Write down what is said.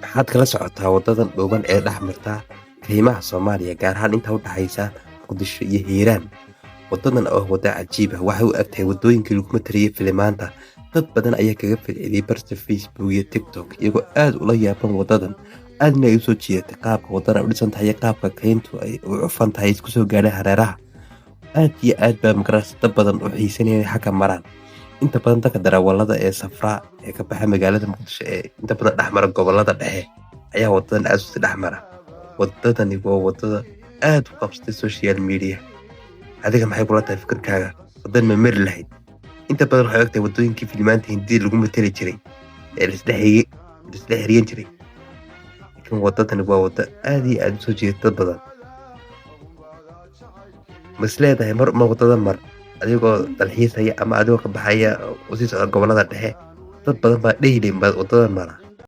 Maxaad kala socotaa wadadan dhuuban ee dhex marta kaymaha Soomaaliya, gaar ahaan inta u dhaxaysa Muqdisho iyo Hiiraan? Wadadan oo ah waddo cajiib ah waxay u egtahay wadooyinkii lagu mataliyay filimaanta. Dad badan ayaa kaga falceliyay barta Facebook iyo TikTok, iyagoo aad ula yaaban wadadan, aadna ay u soo jiidatay qaabka wadadan ay u dhisan tahay iyo qaabka kayntu ay u cufan tahay isku soo gaadhay hareeraha. Aad iyo aad baa magarasa dad badan u xiisanaya inay xagga maraan. Inta badan dadka darawallada ee safra ee ka baxa magaalada Muqdisho ee inta badan dhex mara gobollada dhexe ayaa wadadan aad usi dhex mara. Wadadani waa wadada aad u qabsatay social media. Adiga maxay kula tahay fikirkaaga? Wadan ma mari lahayd? Inta badan waxay ogtahay wadooyinkii filimaanta Hindida lagu matali jiray ee laisdhex xiriyan jiray, laakiin wadadani waa wado aad iyo aad usoo jiidata dad badan. Ma is leedahay mar ma wadada mar adigoo dalxiisaya ama adigoo ka baxaya usii socda gobollada dhexe? Dad badan baa daily wadadan mara.